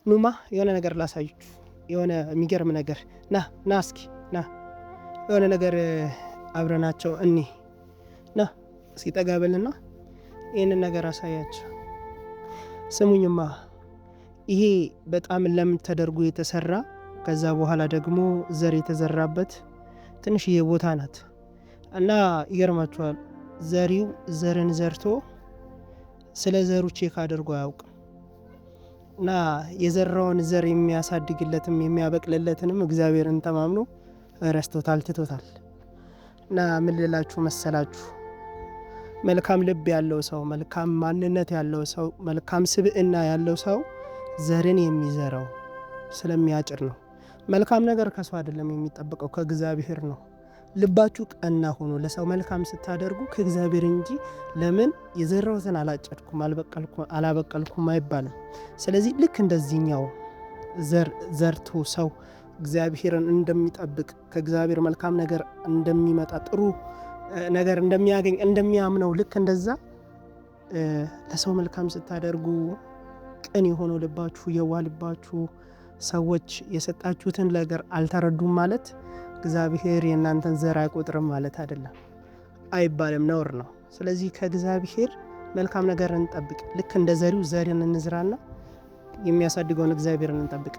ኑማ የሆነ ነገር ላሳያችሁ፣ የሆነ የሚገርም ነገር። ና ና እስኪ ና፣ የሆነ ነገር አብረናቸው እኒ ና እስኪ ጠጋ በልና ይህንን ነገር አሳያቸው። ስሙኝማ፣ ይሄ በጣም ለም ተደርጎ የተሰራ፣ ከዛ በኋላ ደግሞ ዘር የተዘራበት ትንሽዬ ቦታ ናት እና ይገርማችኋል፣ ዘሪው ዘርን ዘርቶ ስለ ዘሩ check አድርጎ አያውቅም እና የዘራውን ዘር የሚያሳድግለትም የሚያበቅልለትንም እግዚአብሔርን ተማምኖ ረስቶታል፣ ትቶታል። እና ምን ልላችሁ መሰላችሁ? መልካም ልብ ያለው ሰው፣ መልካም ማንነት ያለው ሰው፣ መልካም ስብዕና ያለው ሰው ዘርን የሚዘራው ስለሚያጭድ ነው። መልካም ነገር ከሰው አይደለም የሚጠበቀው፣ ከእግዚአብሔር ነው። ልባችሁ ቀና ሆኖ ለሰው መልካም ስታደርጉ ከእግዚአብሔር እንጂ ለምን የዘራሁትን አላጨድኩም አላበቀልኩም አይባልም። ስለዚህ ልክ እንደዚህኛው ዘር ዘርቶ ሰው እግዚአብሔርን እንደሚጠብቅ፣ ከእግዚአብሔር መልካም ነገር እንደሚመጣ፣ ጥሩ ነገር እንደሚያገኝ እንደሚያምነው፣ ልክ እንደዛ ለሰው መልካም ስታደርጉ ቅን የሆነው ልባችሁ፣ የዋህ ልባችሁ፣ ሰዎች የሰጣችሁትን ነገር አልተረዱም ማለት እግዚአብሔር የእናንተን ዘር አይቆጥርም ማለት አይደለም፣ አይባልም፣ ነውር ነው። ስለዚህ ከእግዚአብሔር መልካም ነገር እንጠብቅ። ልክ እንደ ዘሪው ዘርን እንዝራና የሚያሳድገውን እግዚአብሔርን እንጠብቅ።